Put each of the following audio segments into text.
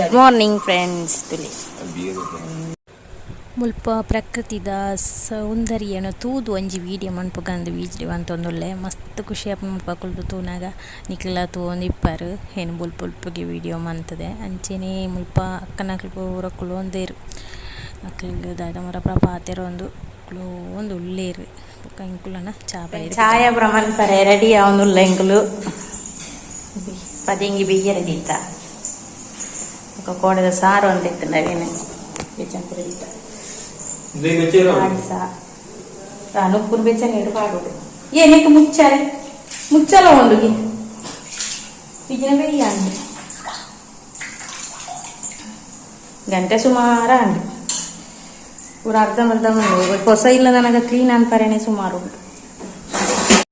Good morning friends ತುಲಿ. ಮುಲ್ಪ ಪ್ರಕೃತಿದ ಸೌಂದರ್ಯನ ತೂದು ಒಂಜಿ ವೀಡಿಯೋ ಮನ್ಪುಗಂದು ವೀಡಿಯೋ ಮಂತೊಂದುಲ್ಲೆ. ಮಸ್ತ್ ಖುಷಿ ಆಪುಂಡು ಮುಲ್ಪ ಕುಲ್ದು ತೂನಗ. ನಿಕ್ಲ ತೂವೊಂದಿಪ್ಪರು ಏನ್ ಬೊಲ್ಪು ಬೊಲ್ಪುಗೆ ವೀಡಿಯೋ ಮಂತುದೆ. ಅಂಚೆನೆ ಮುಲ್ಪ ಅಕ್ಕನಕುಲು ಪೂರ ಕುಲೊಂದೆರ್. ಅಕ್ಲೆಗ್ ದಾದ ಮಾತ ಪೂರ ಪಾತೆರೊಂದು ಕುಲೊಂದು ಉಲ್ಲೆರ್. ಬೊಕ ಎಂಕುಲನ ಚಾ ಪರಿಯೆರೆ. ಚಾಯ ಪೂರ ಮನ್ಪರೆ ರೆಡಿ ಆವೊಂದುಲ್ಲ ಎಂಕುಲು. ಪದಿಂಗಿ ಬಿಯ್ಯರೆ ದೀತ. ಬೊಕ ಕೋಡೆದ ಸಾರು ಅಂತ ಇತ್ತುಂಡ ಅವೇನು ಬೆಚ್ಚನ್ ಪೂರ ದೀತ. ಪಾಡ್ಸ ನುಪ್ಪುನು ಬೆಚ್ಚನೆ ಇಡು ಪಾಡೋಡು. ಏನಕ್ಕೆ ಮುಚ್ಚಾರೆ ಮುಚ್ಚಲ ಉಂಡುಗೆ ಇಜಿನ ಬೆಯ್ಯ ಅಂದು ಗಂಟೆ ಸುಮಾರು ಅಂಡು ಪೂರ ಅರ್ಧಂಬರ್ಧ ಉಂಡು. ಹೊಸ ಇಲ್ಲ ನನಗೆ ಕ್ಲೀನ್ ಅನ್ಪರೇನೆ ಸುಮಾರು ಉಂಟು.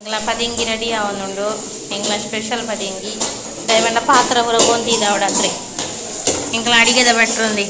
ಎಂಗ್ಲ ಪದಿಂಗಿ ರೆಡಿ ಆವೊಂದುಂಡು. ಎಂಗ್ಲ ಸ್ಪೆಷಲ್ ಪದಿಂಗಿ ದಯವಂಡ ಪಾತ್ರ ಪೂರ ಗೊಂತಿದ್ದಾವಡತ್ರೆ. ಎಂಕ್ಲ ಅಡಿಗೆದ ಬೆಟ್ರುಂದಿ.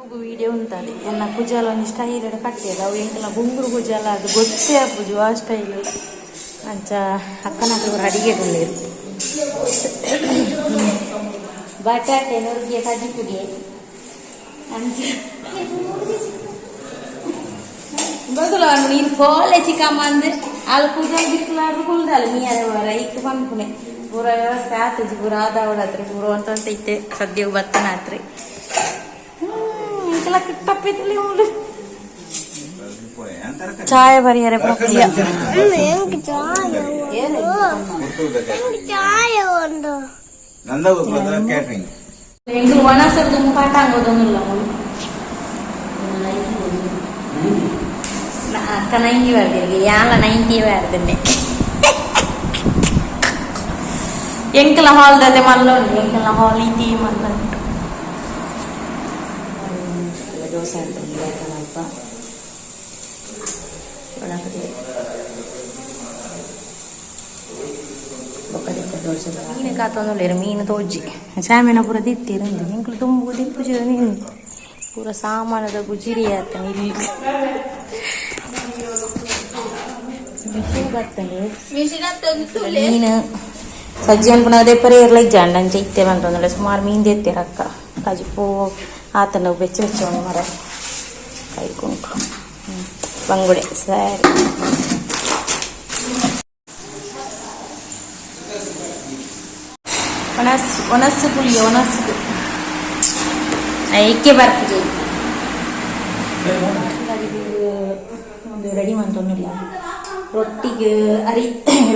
ಉಪ್ಪುಗು ವೀಡಿಯೋ ಉಂತದೆ. ಎನ್ನ ಕುಜಲ ಒಂಜಿ ಸ್ಟೈಲ್ ಕಟ್ಟಿಯದು. ಅವು ಎಂಕಲ ಗುಂಗುರು ಕುಜಲ, ಅದು ಗೊತ್ತೇ ಆಪುಜು ಆ ಸ್ಟೈಲ್. ಅಂಚ ಅಕ್ಕನಕುಲು ಅಡಿಗೆ ಉಲ್ಲೆರ್. ಬಟಾಟೆ ನುರ್ಗೆ ಕಜಿಪುಗೆ. ಅಂಚ ಬದಲು ನೀನು ಕೋಲೆ ಚಿಕ್ಕಮ್ಮಂದು ಅಲ್ಲಿ ಕುಜಲ್ ಬಿಕ್ಲಾರ್ದು ಕುಲ್ದಲ್ಲ ನೀ ಬರ ಇಕ್ ಪನ್ಪುನೆ. ಪೂರ ವ್ಯವಸ್ಥೆ ಆತಜಿ ಪೂರ ಆದಾವಡತ್ರಿ ಪೂರ ಅಂತ ಇತ್ತೆ ಸದ್ಯಕ್ಕೆ ಬತ್ತನಾತ್ರಿ. ಇಂಕೆಲ್ಲ ಕಿಟ್ಟಪ್ಪಿತ್ತಲಿ ಉಂಡು. ಚಾಯ ಬರಿಯರೆ ಪ್ರಕ್ರಿಯೆ. ಕ್ಯಾಟ್ರಿಂಗ್. ಎಂಕುಲು ಒಣಸರ್ದು ಪಾಠ ಆಗೋದೊಂದಿಲ್ಲ. ಅಕ್ಕ 90 ಬರ್ದಿರ್ಗೆ ಯಾಲ 90 ಬರ್ದಂಡೆ. ಎಂಕಲ ಹಾಲ್ದದೆ ಮಲ್ಲ ಉಂಡು. ಎಂಕಲ ಹಾಲ್ ಇತಿ ಮಲ್ಲ ಉಂಟು. ದೋಸೆ ಅಂತ ಅಲ್ಪ ದೋಸೆ. ಮೀನು ಕಾತೊಂದುಲ್ಲೆರ್. ಮೀನು ತೋಜಿ ಚಾಮೆನ ಪೂರ ದಿತ್ತೀರಂದು. ಎಂಕುಲು ತುಂಬು ದಿಪ್ಪುಜಿ. ನೀನು ಪೂರ ಸಾಮಾನದ ಗುಜಿರಿ ಆತನ ಇಲ್ಲಿ. ಮಿಷಿನ್ ಬರ್ತಂಡು. ಮೀನು ಸಜ್ಜಿ ಅನ್ಪುನ ಅದೇ ಪರಿ ಇರ್ಲ ಇಜ್ಜಾಂಡ. ಅಂಚ ಇತ್ತೆ ಬಂತಂದ್ರೆ ಸುಮಾರು ಮೀನು ದೆತ್ತೀರಕ್ಕ. ಕಜಿಪು ಆತನ ಬೆಚ್ಚ ಬೆಚ್ಚ ಉಂಡು ಮರ ಕೈ ಕುಂಕು ಬಂಗುಡೆ. ಸರಿ, ಒಣಸ್ ಒಣಸ್ಸು ಪುಳಿ ಒಣಸ್ಸು ಐಕೆ ಬರ್ಪುಜಿ. ಒಂದು ರೆಡಿ ಮಂತೊಂದಿಲ್ಲ. ರೊಟ್ಟಿಗೆ ಅರಿ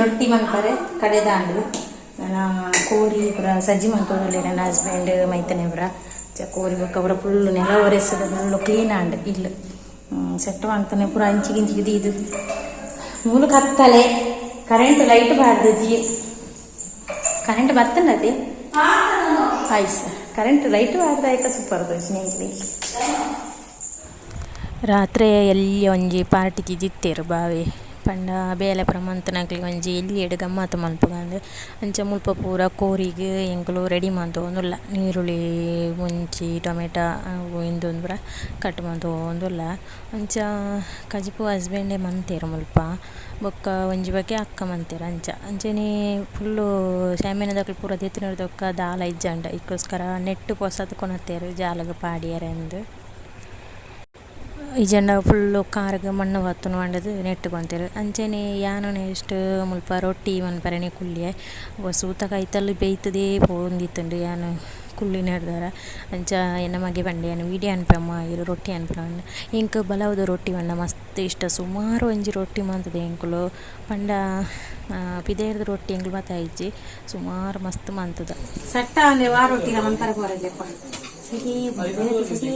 ರೊಟ್ಟಿ ಮನ್ಪರೆ ಕಡೆದಾಂಡು. ನನ್ನ ಕೋರಿ ಪೂರ ಸಜ್ಜಿ ಮಂತೊಂದುಲ್ಲೆ ನನ್ನ ಹಸ್ಬೆಂಡ್ ಮೈತನೆ ಪೂರ. ಕೋರಿ ಬೊಕ್ಕ ಪೂರ ಫುಲ್ಲು ನೆಲ ಒರೆಸದ ಫುಲ್ಲು ಕ್ಲೀನ್ ಆಂಡ್. ಇಲ್ಲು ಸೆಟ್ ಮಾಡ್ತಾನೆ ಪೂರ ಅಂಚಿಗೆ ಇಂಚಿಗೆ ದೀದು. ಮೂಲು ಕತ್ತಲೆ. ಕರೆಂಟ್ ಲೈಟ್ ಬಾರ್ದಜಿ. ಕರೆಂಟ್ ಬರ್ತಂಡದೆ ಆಯ್ತು ಸರ್. ಕರೆಂಟ್ ಲೈಟ್ ಬಾರ್ದಾಯ್ಕ ಸೂಪರ್ ದೋಜಿ. ರಾತ್ರೆ ಎಲ್ಲಿ ಒಂಜಿ ಪಾರ್ಟಿ ದಿತ್ತೇರು ಬಾವೆ ಪಂಡ ಬೇಲೆ ಪೂರ ಮಂತನಕ್ಲೆಗ್ ಒಂಜಿ ಎಲ್ಯೆಡ್ ಗಮ್ಮತ್ ಮನ್ಪುಗಂದ್. ಅಂಚ ಮುಲ್ಪ ಪೂರ ಕೋರಿಗ್ ಎಂಕುಲು ರೆಡಿ ಮಂತೊಂದುಲ್ಲ. ನೀರುಳ್ಳಿ ಮುಂಚಿ ಟೊಮೆಟೊ ಅವು ಇಂದುಂದು ಪೂರ ಕಟ್ ಮಂತೊಂದುಲ್ಲ. ಅಂಚ ಕಜಿಪು ಹಸ್ಬೆಂಡೆ ಮಂತೇರು ಮುಲ್ಪ. ಬೊಕ್ಕ ಒಂಜಿ ಬಗೆ ಅಕ್ಕ ಮಂತೆರ್. ಅಂಚ ಅಂಚನೆ ಫುಲ್ಲು ಶಾಮಿಯಾನದಕುಲು ಪೂರ ದೆತ್ತಿನರ್ದ್ ದಾಲ ಇಜ್ಜಾಂಡ ಐಕೋಸ್ಕರ ನೆಟ್ಟ್ ಪೊಸತ್ ಕೊನೊತೆರ್ ಜಾಲಗ್ ಪಾಡಿಯೆರೆ ಅಂದ್. ಇಜ್ಜಂಡ ಫುಲ್ಲು ಕಾರ್ಗ್ ಮಣ್ಣು ಪತ್ತುಂಡು ಪಂಡುದು ನೆಟ್ಟ್ ಕೊಂತೆರ್. ಅಂಚನೆ ಯಾನ್ ನೆಕ್ಸ್ಟ್ ಮುಲ್ಪ ರೊಟ್ಟಿ ಮನ್ಪರೆನೆ ಕುಲ್ಲೆ ಸೂತ ಕೈತಲ್ ಬೇಯ್ತುದೇ ಪೋವೊಂದಿತ್ತುಂಡು ಯಾನ್ ಕುಲ್ಲಿನೆಡ್ದಾರ. ಅಂಚ ಎನ್ನ ಮಗೆ ಪಂಡೆ ಯಾನ್ ವೀಡಿಯೋ ಅನ್ಪೆ ಅಮ್ಮ ಇರ್ ರೊಟ್ಟಿ ಅನ್ಪುನ. ಎಂಕ್ ಬಲವುದ ರೊಟ್ಟಿ ಪಂಡ ಮಸ್ತ್ ಇಷ್ಟ. ಸುಮಾರು ಒಂಜಿ ರೊಟ್ಟಿ ಮಂತುದೆ ಎಂಕುಲು ಪಂಡ ಪಿದಯ್ದ ರೊಟ್ಟಿ ಎಂಕುಲು ಬತ್ತಾಯಿಜಿ ಸುಮಾರು ಮಸ್ತ್ ಮಂತುದ. ಸಟ್ಟ ಅಂದ್ರೆ ವಾ ರೊಟ್ಟಿನ ಮನ್ಪರೆ ಪೋರಲೆಪ್ಪ ಸರಿ ಸರಿ.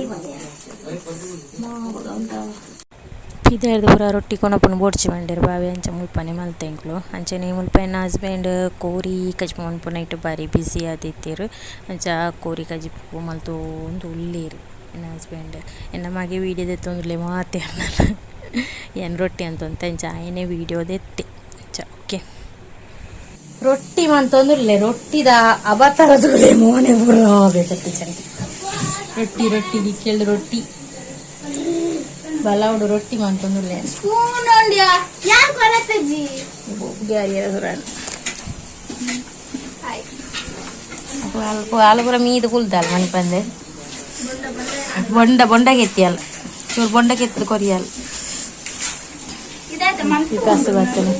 ಪಿದಯ್ದ ಪೂರ ರೊಟ್ಟಿ ಕೊನೊಪುನು ಬೋಡ್ಚಿ ಪಂಡೆರ್ ಬಾವೆ, ಅಂಚ ಮುಲ್ಪನೆ ಮಲ್ತೆ ಎಂಕುಲು. ಅಂಚನೆ ಮುಲ್ಪ ಎನ್ನ ಹಸ್ಬೆಂಡ್ ಕೋರಿ ಕಜಿಪು ಮನ್ಪುನೈಟ್ ಬಾರಿ ಬಿಸಿ ಆದಿತ್ತೆರ್. ಅಂಚ ಕೋರಿ ಕಜಿಪು ಮಲ್ತೊಂದು ಉಲ್ಲೆರ್ ಎನ್ನ ಹಸ್ಬೆಂಡ್. ಎನ್ನ ಮಗೆ ವೀಡಿಯೋ ದೆತ್ತೊಂದುಲ್ಲೆ ಮಾತೆರ್ನಲ. ಯಾನ್ ರೊಟ್ಟಿ ಅಂತೊಂತೆ ಅಂಚ ಆಯೆನೆ ವೀಡಿಯೋ ದೆತ್ತೆ ಅಂಚ ಓಕೆ. ರೊಟ್ಟಿ ಮಂತೊಂದುಲ್ಲೆ ರೊಟ್ಟಿದ ಅಬತರ ತೂಲೆ ಮೋನೆ ಪೂರ ಬೇಕತ್ತಿ. ರೊಟ್ಟಿ ರೊಟ್ಟಿ ದಿಕ್ಕೆಲ್ ರೊಟ್ಟಿ ಬಲವುಡು ರೊಟ್ಟಿ ಮಂತೊಂದುಲ್ಲೆ. ಸ್ಪೂನ್ ಉಂಡ್ಯಾ ಯಾನ್ ಕೊರತಜಿ. ಗ್ಯಾರಿಯರ ಸುರಾನ್ ಅಲ್ಪ ಆಲು ಪೂರ ಮೀದು ಕುಲ್ದಾಲ್ ಮನಿಪಂದೆ ಬೊಂಡ ಬೊಂಡ ಕೆತ್ತಿಯಲ್ ಚೂರು ಬೊಂಡ ಕೆತ್ತದ ಕೊರಿಯಲ್. ಇದಾಯ್ತು. ವಿಕಾಸ ಬರ್ತದೆ.